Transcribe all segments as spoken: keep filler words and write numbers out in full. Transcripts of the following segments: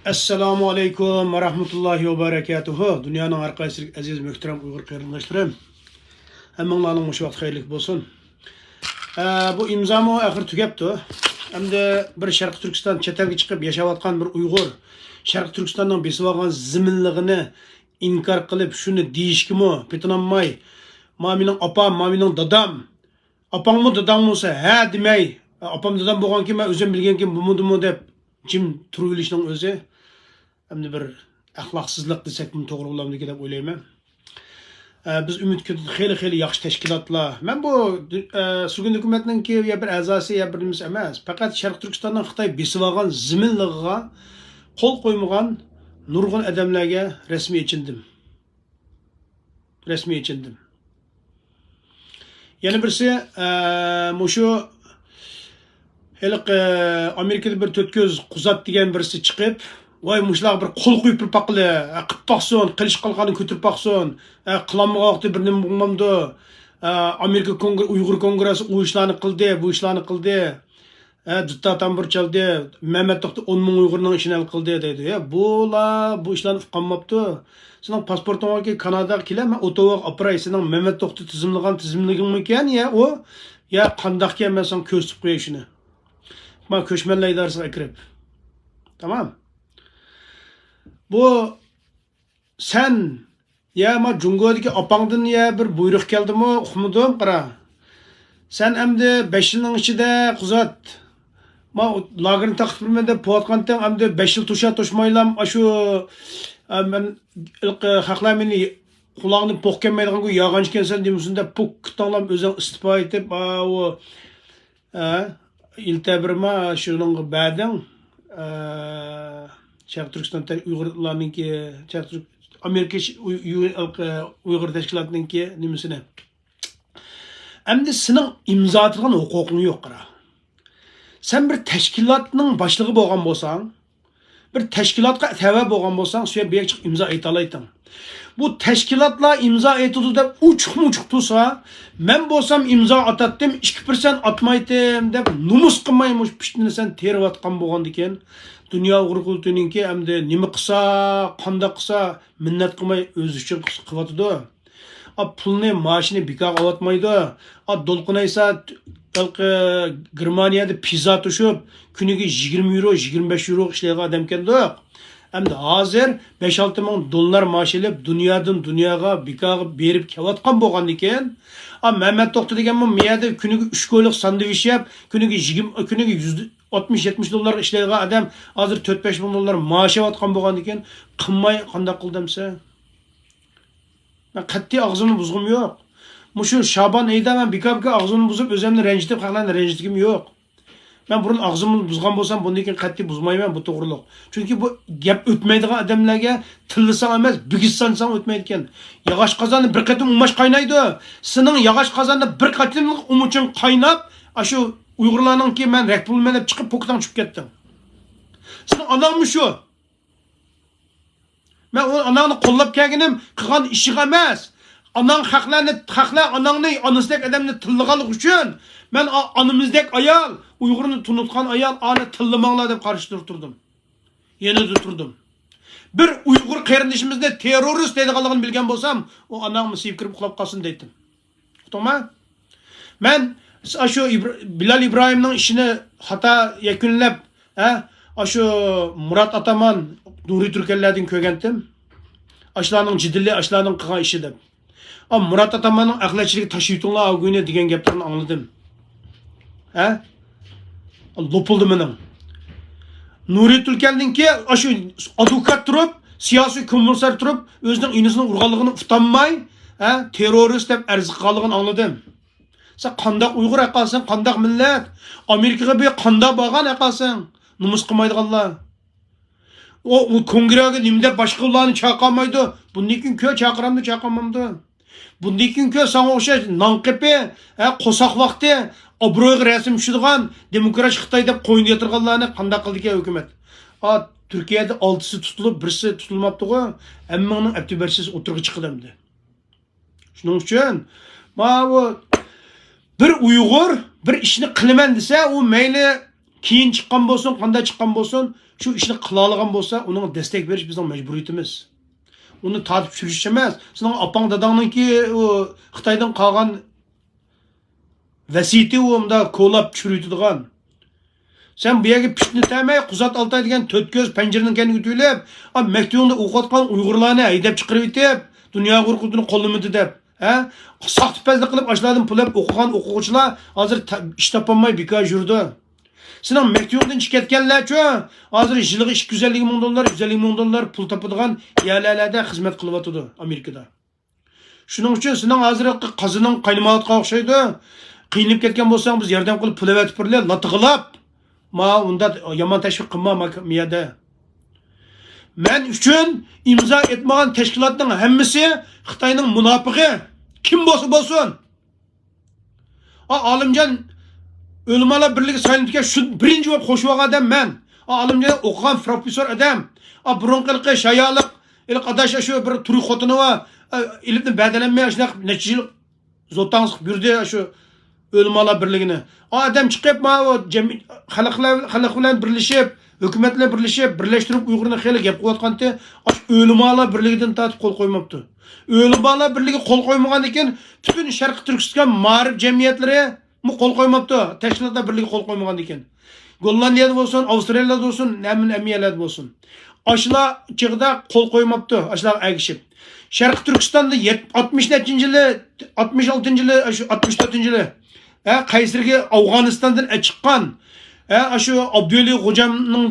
ئەسسالامۇ ئەلەيكۇم ۋە رەھمەتۇللاھى ۋە بەرەكاتۇھۇ. دۇنيانىڭ ھەر قايسى ئەزىز مۆھتەرەم ئۇيغۇر قېرىنداشلىرىم. ھەممىڭلارنىڭ مۇشۇ ۋاقتى خەيرلىك بولسۇن. ئە، بۇ ئىمزامۇ ئاخىر تۈگەپتۇ. ئەمدى بىر شەرقىي تۈركىستان، چەت ئەلگە چىقىپ ياشاۋاتقان بىر ئۇيغۇر شەرقىي تۈركىستاننىڭ بېسىۋالغان زېمىنلىقىنى ئىنكار قىلىپ، شۇنى دېيىشكىمۇ پېتىنالماي، ما مېنىڭ ئاپام، ما مېنىڭ دادام، ئاپاڭمۇ داداڭمۇ بولسا، ھە دېمەي، ئاپام دادام بولغانكىن مەن ئۆزۈم بىلگەنكىن بولمىدىمۇ دەپ جىم تۇرۇۋېلىشنىڭ ئۆزى ئەمدى بىر ئەخلاقسىزلىق دېسەكمۇ توغرا بولامدىكىن دەپ ئويلايمەن. ئە، بىز ئۈمىد كۈتىدۇ خېلى، خېلى ياخشى تەشكىلاتلار. مەن بۇ، ئە، سۈگۈن ھۆكۈمەتنىڭكى يا بىر ئەزاسى يا بىر نېمىسى ئەمەس. پەقەت شەرقىي تۈركىستاننىڭ خىتاي بېسىۋالغان زېمىنلىقىغا قول قويمىغان نۇرغۇن ئادەملەرگە رەسمىي ئېچىندىم. رەسمىي ئېچىندىم. يەنە بىرسى، ئە، مۇشۇ ھېلىقى ئامېرىكىدا بىر تۆت كۆز قۇزات دېگەن بىرسى چىقىپ، ۋاي، مۇشۇلارغا بىر قول قويۇپ بېرىپ باققىلى، ئە، قىلىپ باقسۇن، قىلىش قىلغاننى كۆتۈرۈپ باقسۇن، ئە، قىلالمىغان ۋاقتى بىر نېمە بولمامدۇ؟ ئە، ئامېرىكا كونگر-، ئۇيغۇر كونگرېسسى ئۇ ئىشلارنى قىلدى، بۇ ئىشلارنى قىلدى. ھە، دۇتار تامبۇر چالدى، مەمەت توختى ئون مىڭ ئۇيغۇرنىڭ ئىشىنى ھەل قىلدى دەيدۇ. يا، بۇلار بۇ ئىشلارنى ئۇقالماپتۇ. سېنىڭ پاسپورتۇڭ باركەن، كاناداغا كېلە، مەن ئوتوۋاغا ئاپىراي. سېنىڭ مەمەت توختى تىزىملىغان تىزىملىكىڭمىكەن يا ئۇ؟ يا قانداقكەن، مەن ساڭا كۆرسىتىپ قوياي شۇنى. ما كۆچمەنلەر ئىدارىسىغا ئەكىرىپ. تامام. بۇ سەن، يا ما جۇڭگودىكى ئاپاڭدىن يا بىر بۇيرۇق كەلدىمۇ، ئۇقمىدىم، قارا. سەن ئەمدى بەش يىلنىڭ ئىچىدە قۇزات، ما لاگېرنى تارقىتىپ بېرىمەن دەپ بولۇۋاتقانتىڭ، ئەمدى بەش يىل توشا توشمايلام، ئاشۇ، ئە، مەن، خەقلەر مېنى قۇلاقنى پوق كەلمەيدىغانغۇ يالغانچى ئىكەنسەن دېمىسۇن دەپ، پوك كىتاڭلام ئۆزۈڭ ئىستېپا ئېتىپ، ئاۋۇ، ئە، ئىلتەبىرما شۇنىڭغا بەردىڭ. ئە، شەرقىي تۈركىستان تەر-، ئۇيغۇرلارنىڭكى، شەرقىي تۈرك-، ئامېرىكا ش-، ئۇي-، يۇ-، ئۇيغۇر تەشكىلاتىنىڭكى نېمىسىنى. ئەمدى سېنىڭ ئىمزا ئاتىدىغان ھوقۇقۇڭ يوق، قارا. سەن بىر تەشكىلاتنىڭ باشلىقى بولغان بولساڭ، بىر تەشكىلاتقا تەۋە بولغان بولساڭ، سۆيەپ بىيەك چىقىپ ئىمزا ئېيتالايتتىڭ. بۇ تەشكىلاتلار ئىمزا ئېيتىدۇ دەپ ئوچۇقمۇ ئوچۇق تۇرسا، مەن بولسام ئىمزا ئاتاتتىم، ئىككى پىرسەنت ئاتمايتتىم دەپ نومۇس قىلماي مۇشۇ پىتنىنى سەن تېرىۋاتقان بولغاندىكىن، دۇنيا ئۇيغۇر قۇرۇلتىيىنىڭكى ئەمدى نېمە قىلسا، قانداق قىلسا، مىننەت قىلماي ئۆزى ئۈچۈن قىلىۋاتىدۇ. ئا، پۇلنى، مائاشىنى بىكارغا ئاۋاتمايدۇ. ئا، دولقۇن ئەيسا ھېلىقى گېرمانىيەدە پىزا توشۇپ، كۈنىگە يىگىرمە يورو، يىگىرمە بەش يوروغا ئىشلەيدىغان ئادەمكەندۇق. ئەمدى ھازىر بەش-ئالتە مىڭ دوللار مائاش ئېلىپ، دۇنيادىن دۇنياغا بىكارغا بېرىپ كېلىۋاتقان بولغاندىكىن، ئا، مەمەت توختى دېگەنمۇ مۇ يەردە كۈنىگە ئۈچ كويلۇق ساندۋىچ يەپ، كۈنىگە يىگىرمە، كۈنىگە يۈز ئاتمىش، يەتمىش دوللارغا ئىشلەيدىغان ئادەم ھازىر تۆت-بەش مىڭ دوللار مائاش ئېلىۋاتقان بولغاندىكىن، قىلماي قانداق قىلدىمسە؟ مەن قەتئىي ئاغزىمنى بۇزغۇم يوق. مۇشۇ شابان ئېيىدا مەن بىكار-بىكار ئاغزىمنى بۇزۇپ، ئۆزۈمنى رەنجىتىپ، خەقلەرنى رەنجىتكۈم يوق. مەن بۇرۇن ئاغزىمنى بۇزغان بولسام، بۇندىن كېيىن قەتئىي بۇزمايمەن بۇ توغرىلىق. چۈنكى بۇ گەپ ئۆتمەيدىغان ئادەملەرگە تىللىساڭ ئەمەس، بىگىز سانىساڭ ئۆتمەيدىكەن. ياغاچ قازاندا بىر قېتىم ئۇماچ قاينايدۇ. سېنىڭ ياغاچ قازاندا بىر قېتىملىق ئۇمىچىڭ قايناپ، ئاشۇ ئۇيغۇرلارنىڭكى مەن رەھبىر بولىمەن دەپ چىقىپ، پوكىتىڭ چۈشۈپ كەتتىڭ. سېنىڭ ئاناڭمۇ شۇ. مەن ئۇ ئاناڭنى قوللاپ كەلگىنىم قىلغان ئىشىغا ئەمەس. ئاناڭ خەقلەرنى، خەقلەر ئاناڭنى، ئانىسىدەك ئادەمنى تىللىغانلىقى ئۈچۈن مەن ئا-، ئانىمىزدەك ئايال، ئۇيغۇرنى تونۇتقان ئايال، ئانى تىللىماڭلار دەپ قارشى تۇرۇپ تۇردۇم. يېنىدا تۇردۇم. بىر ئۇيغۇر قېرىندىشىمىزنى تېررورىست دەيدىغانلىقىنى بىلگەن بولسام، ئۇ ئاناڭ مۇسىبىگە كىرىپ ئۇخلاپ قالسۇن دەيتتىم. ئۇقتۇڭما؟ مەن ئاشۇ ئىبر-، بىلال ئىبراھىمنىڭ ئىشىنى خاتا يەكۈنلەپ، ھە، ئاشۇ مۇرات ئاتامان، نۇرى تۈركەنلەردىن كۆرگەنتىم. ئاشۇلارنىڭ جېدىلى، ئاشۇلارنىڭ قىلغان ئىشى دەپ. ئا، مۇرات ئاتاماننىڭ ئەخلەتچىلىكى تاشلىۋېتىڭلار ئاۋۇ گۇينى دېگەن گەپلىرىنى ئاڭلىدىم. ھە؟ لوپۇلدىمىنىڭ. نۇرى تۈركەننىڭكى ئاشۇ ئادۋوكات تۇرۇپ، سىياسىي كوممىسار تۇرۇپ، ئۆزىنىڭ ئىنىسىنى ئۇرغانلىقىنى ئۇتانماي، ھە، تېررورىست دەپ ئەرز قىلغانلىقىنى ئاڭلىدىم. سەن قانداق ئۇيغۇر ئەقەلسەن، قانداق مىللەت؟ ئامېرىكىغا بىر قانداق بارغان ئەقەلسەن؟ نومۇس قىلمايدىغانلار. ئۇ، ئۇ كونگرېگە نېمە دەپ باشقىلارنى چاقىرمايدۇ؟ بۇندىن كېيىن كۆر چاقىرامدۇ، چاقىرمامدۇ؟ بۇندىن كېيىن كۆر ساڭا ئوخشاش نان قېپى، ھە، قورساق ۋاقتى، ئابرويغا رەسىم چۈشىدىغان دېموكرات خىتاي دەپ قوينىدا ياتىدىغانلارنى قانداق قىلدىكەن ھۆكۈمەت؟ ئا، تۈركىيەدە ئالتىسى تۇتۇلۇپ، بىرسى تۇتۇلماپتىغۇ؟ ھەممىڭنىڭ ئەپتى بەرسىز ئوتتۇرىغا چىقىدۇ ئەمدى. شۇنىڭ ئۈچۈن ماۋۇ بىر ئۇيغۇر بىر ئىشنى قىلىمەن دېسە، ئۇ مەيلى كېيىن چىققان بولسۇن، قانداق چىققان بولسۇن، شۇ ئىشنى قىلالىغان بولسا، ئۇنىڭغا دەستەك بېرىش بىزنىڭ مەجبۇرىيىتىمىز. ئۇنى تارتىپ چۈشۈرۈش ئەمەس. سېنىڭ ئاپاڭ داداڭنىڭكى ئۇ خىتايدىن قالغان ۋەسىيىتى، ئۇ مۇنداق كولاپ چۈشۈرۈۋېتىدىغان. سەن بۇ يەرگە پىتنە تەمەي، قۇزات ئالتاي دېگەن تۆت كۆز پەنجىرىنىڭ كەينىگە ئۆتۈۋېلىپ، ئا، مەكتىۋىڭدە ئوقۇۋاتقان ئۇيغۇرلارنى ھەيدەپ چىقىرىۋېتىپ، دۇنيا ئۇيغۇر قۇرۇلتىيىنى قوللىمىدى دەپ، ھە؟ ساختىپەزلىك قىلىپ، ئاشۇلاردىن پۇل ئېلىپ ئوقۇغان ئوقۇغۇچىلار ھازىر تا-، ئىش تاپالماي بىكار يۈرىدۇ. سېنىڭ مەكتىۋىڭدىن چىقىپ كەتكەنلەرچۇ، ھازىر يىلىغا ئىككى يۈز ئەللىك مىڭ دوللار، يۈز ئەللىك مىڭ دوللار پۇل تاپىدىغان يەرلەرلەردە خىزمەت قىلىۋاتىدۇ ئامېرىكىدا. شۇنىڭ ئۈچۈن سېنىڭ ھازىرقى قازىنىڭ قاينىمايۋاتقان ئوخشايدۇ. قىينىلىپ كەتكەن بولساڭ، بىز ياردەم قىلىپ پۇل ئەۋەتىپ بېرىلى، لاتىغىلاپ. ما ئۇنداق يامان تەشۋىق قىلما ما-، مۇ يەردە. مەن ئۈچۈن ئىمزا ئېتمىغان تەشكىلاتنىڭ ھەممىسى خىتاينىڭ مۇناپىقى. كىم بولسا بولسۇن. ئا، ئالىمجان ئۆلىمالار بىرلىكى سايلىنىپتىكەن، شۇ بىرىنچى بولۇپ قوشۇۋالغان ئادەم مەن. ئا، ئالىمجان ئوقۇغان پروفېسسور ئادەم. ئا، بۇرۇنقى ھېلىقى شايالىق، ھېلىقى ئاداش شۇ بىر تۈرك خوتۇنى بار. ئا، ئېلىپنى بەدەلەنمەي ئاشۇنداق نەچچە يىل زوتاڭ سىقىپ يۈردى شۇ ئۆلىمالار بىرلىكىنى. ئا، ئادەم چىقىپ، ماۋۇ جەم-، خەلقلەر، خەلق بىلەن بىرلىشىپ، ھۆكۈمەت بىلەن بىرلىشىپ، بىرلەشتۈرۈپ ئۇيغۇرنى خېلى گەپ قىلىۋاتقانتى. ئاشۇ ئۆلىمالار بىرلىكىدىن تارتىپ قول قويماپتۇ. ئۆلىمالار بىرلىكى قول قويمىغاندىن كېيىن، پۈتۈن شەرقىي تۈركىستان مائارىپ جەمئىيەتلىرى مۇ قول قويماپتۇ. تەشكىلاتلار بىرلىكى قول قويمىغاندىن كېيىن. گوللاندىيەدە بولسۇن، ئاۋسترالىيەدە بولسۇن، ھەممە، ھەممە يەرلەردە بولسۇن. ئاشۇلار چېغىدا قول قويماپتۇ، ئاشۇلارغا ئەگىشىپ. شەرقىي تۈركىستاندا يەت-، ئاتمىش نەچچىنچى يىلى، ئاتمىش ئالتىنچى يىلى، شۇ ئاتمىش تۆتىنچى يىلى، ھە، قەيسەرگە ئافغانىستاندىن ئەچىققان، ھە، شۇ ئابدۇۋەلى خوجامنىڭ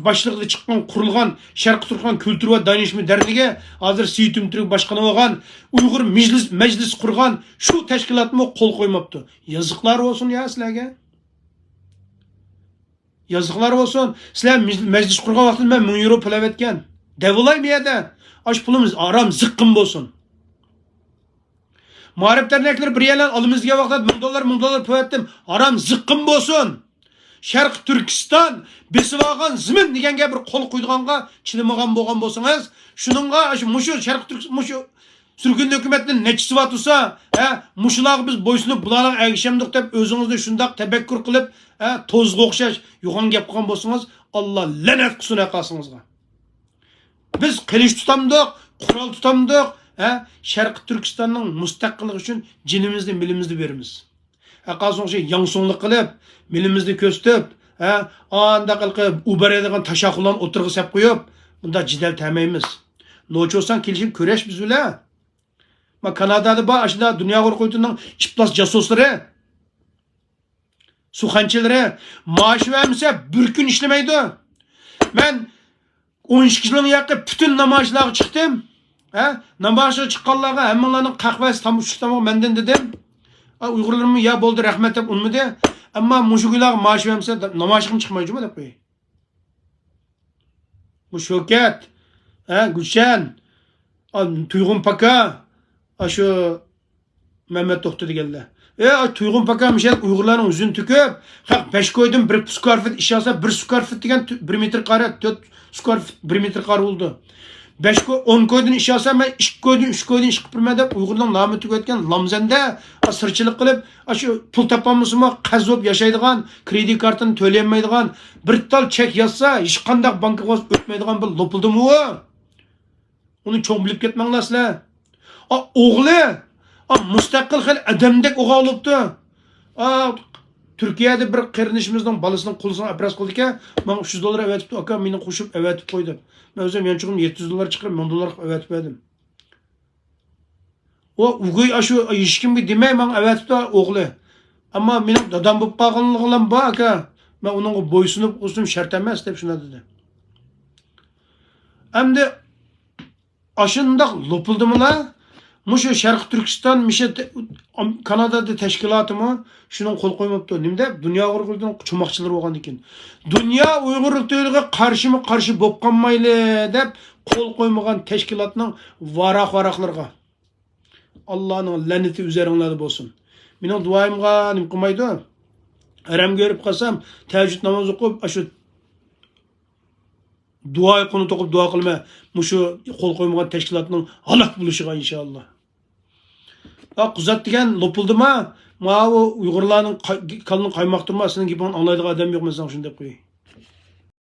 باشلىقىدا چىققان، قۇرۇلغان شەرقىي تۈركىستان كۈلتۈر ۋە دانىشمەن دەرنىكى، ھازىر سېيىت ئۆمتۈرك باشقىنى بولغان، ئۇيغۇر مەجلىس، مەجلىسى قۇرغان شۇ تەشكىلاتمۇ قول قويماپتۇ. يازىقلار بولسۇن يا سىلەرگە. يازىقلار بولسۇن. سىلەر مەج-، مەجلىس قۇرغان ۋاقتىدا مەن مىڭ يورو پۇل ئەۋەتكەن. دەۋلاي بۇ يەردە. ئاشۇ پۇلۇم ھارام زىققىم بولسۇن. مائارىپ دەرنەكلىرى بىر يەرلەرنى ئالىمىز دېگەن ۋاقىتتا مىڭ دوللار، مىڭ دوللار پۇل ئەتتىم. ھارام زىققىم بولسۇن. شەرقىي تۈركىستان بېسىۋالغان زېمىن دېگەنگە بىر قول قويىدىغانغا چىدىمىغان بولغان بولسىڭىز، شۇنىڭغا شۇ، مۇشۇ شەرقىي تۈرك-، مۇشۇ سۈرگۈندە ھۆكۈمەتنى نەچچىسى بار تۇرسا، ھە، مۇشۇلارغا بىز بويسۇنۇپ، بۇلارغا ئەگىشەمدۇق دەپ ئۆزىڭىزنى شۇنداق تەپەككۇر قىلىپ، ھە، توزغا ئوخشاش يوغان گەپ قىلغان بولسىڭىز، ئاللا لەنەت قىلسۇن ھەققاسىڭىزغا. بىز قىلىچ تۇتامدۇق، قورال تۇتامدۇق، ھە، شەرقىي تۈركىستاننىڭ مۇستەقىللىقى ئۈچۈن جېنىمىزنى، مېلىمىزنى بېرىمىز. ھەققاسىڭ شۇ ياڭسۇڭلۇق قىلىپ، مېلىمىزنى كۆرسىتىپ، ھە، ئانداق قىلىپ ئۇ بېرەيدىغان تاشاقۇلارنى ئوتتۇرىغا سەپ قويۇپ، بۇنداق جېدەل تەمەيمىز. نوچى بولساڭ كېلىشىپ كۆرۈش بىز بىلەن. ما كانادادا بار، ئاشۇنداق دۇنيا ئۇيغۇر قۇرۇلتىيىنىڭ ئىپلاس جاسۇسلىرى، سۇخەنچىلىرى، مائاش بەرمىسە بىر كۈن ئىشلىمەيدۇ. مەن ئون ئىككى يىلنىڭ ياقى پۈتۈن نامايىشلارغا چىقتىم. ھە؟ نامايىشقا چىققانلارغا ھەممىڭلارنىڭ قەھۋەسى، تام-، چۈشلۈك تامىقى مەندىن دېدىم. ئا، ئۇيغۇرلىرىممۇ يا بولدى، رەھمەت دەپ ئۇنىمىدى. ئەمما مۇشۇ گۇيلارغا مائاش بەرمىسە، نامايىشقىمۇ چىقمايدۇ جۇمۇ دەپ قوياي. بۇ شۆكەت، ھە، گۈلشەن، ئا، تۇيغۇن پاكا، ئاشۇ مەمەت توختى دېگەنلەر. ئە، ئاشۇ تۇيغۇن پاكا مىشەل ئۇيغۇرلارنىڭ يۈزىنى تۆكۈپ، خەق بەش كويدىن بىر سكوير فىت ئىش ئالسا، بىر سكوير فىت دېگەن تۆ-، بىر مېتىر كارە، تۆت سكوير فىت بىر مېتىر كارە بولىدۇ. بەش كوي، ئون كويدىن ئىش ئالسا، مەن ئىككى كويدىن، ئۈچ كويدىن ئىش قىلىپ بېرىمەن دەپ ئۇيغۇرنىڭ نامى تۆكۈۋەتكەن لامزەندە، ئا، سىرچىلىق قىلىپ، ئاشۇ پۇل تاپالمىسىمۇ قەرز بولۇپ ياشايدىغان، كرېدىت كارتىنى تۆلىيەلمەيدىغان، بىر تال چەك يازسا، ھېچقانداق بانكىغا ئۆتمەيدىغان بىر لوپۇلدىمۇ ئۇ. ئۇنى چوڭ بىلىپ كەتمەڭلار سىلەر. ئا، ئوغلى، ئا، مۇستەقىل خېلى ئادەمدەك ئوغۇل بوپتۇ. ئا، تۈركىيەدە بىر قېرىندىشىمىزنىڭ بالىسىنىڭ قولىسىغا ئەپراز قىلدىكەن، ماڭا ئۈچ يۈز دوللار ئەۋەتىپتۇ، ئاكا، مېنى قوشۇپ ئەۋەتىپ قوي دەپ. مەن ئۆزۈم يانچۇقۇمدىن يەتتە يۈز دوللار چىقىرىپ، مىڭ دوللار قىلىپ ئەۋەتىپ بەردىم. ئۇ ئۆگەي ئاشۇ ھېچكىمگە دېمەي ماڭا ئەۋەتىپتۇ ئوغلى. ئەمما مېنىڭ دادام بولۇپ قالغانلىقىم بار، ئاكا. مەن ئۇنىڭغا بويسۇنۇپ ئۆسۈم شەرت ئەمەس دەپ شۇنداق دېدى. ئەمدى ئاشۇنداق لوپۇلدىمىلا مۇشۇ شەرقىي تۈركىستان، مىشە تە-، ئام-، كانادادا تەشكىلاتىمۇ شۇنىڭغا قول قويماپتۇ. نېمە دەپ؟ دۇنيا ئۇيغۇر قۇرۇلتىيىنىڭ چوماقچىلىرى بولغاندىكىن. دۇنيا ئۇيغۇر قۇرۇلتىيىغا قارشىمۇ قارشى بولۇپ قالمايلى دەپ قول قويمىغان تەشكىلاتنىڭ ۋاراق-ۋاراقلىرىغا. ئاللانىڭ لەنىتى ئۈزەرىڭلاردا بولسۇن. مېنىڭ دۇئايىمغا نېمە قىلمايدۇ؟ ھەرەمگە بېرىپ قالسام، تەھەججۇد ناماز ئوقۇپ، ئاشۇ دۇئا ئېيقۇنى توقۇپ دۇئا قىلىمەن. مۇشۇ قول قويمىغان تەشكىلاتنىڭ ھالاك بولۇشىغا ئىنشائاللا. ئا، قۇزات دېگەن لوپۇلدىما؟ ماۋۇ ئۇيغۇرلارنىڭ قا-، كاللىنى قايماقتۇرما؟ سېنىڭ گېپىڭنى ئاڭلايدىغان ئادەم يوق، مەن ساڭا شۇنى دەپ قوياي.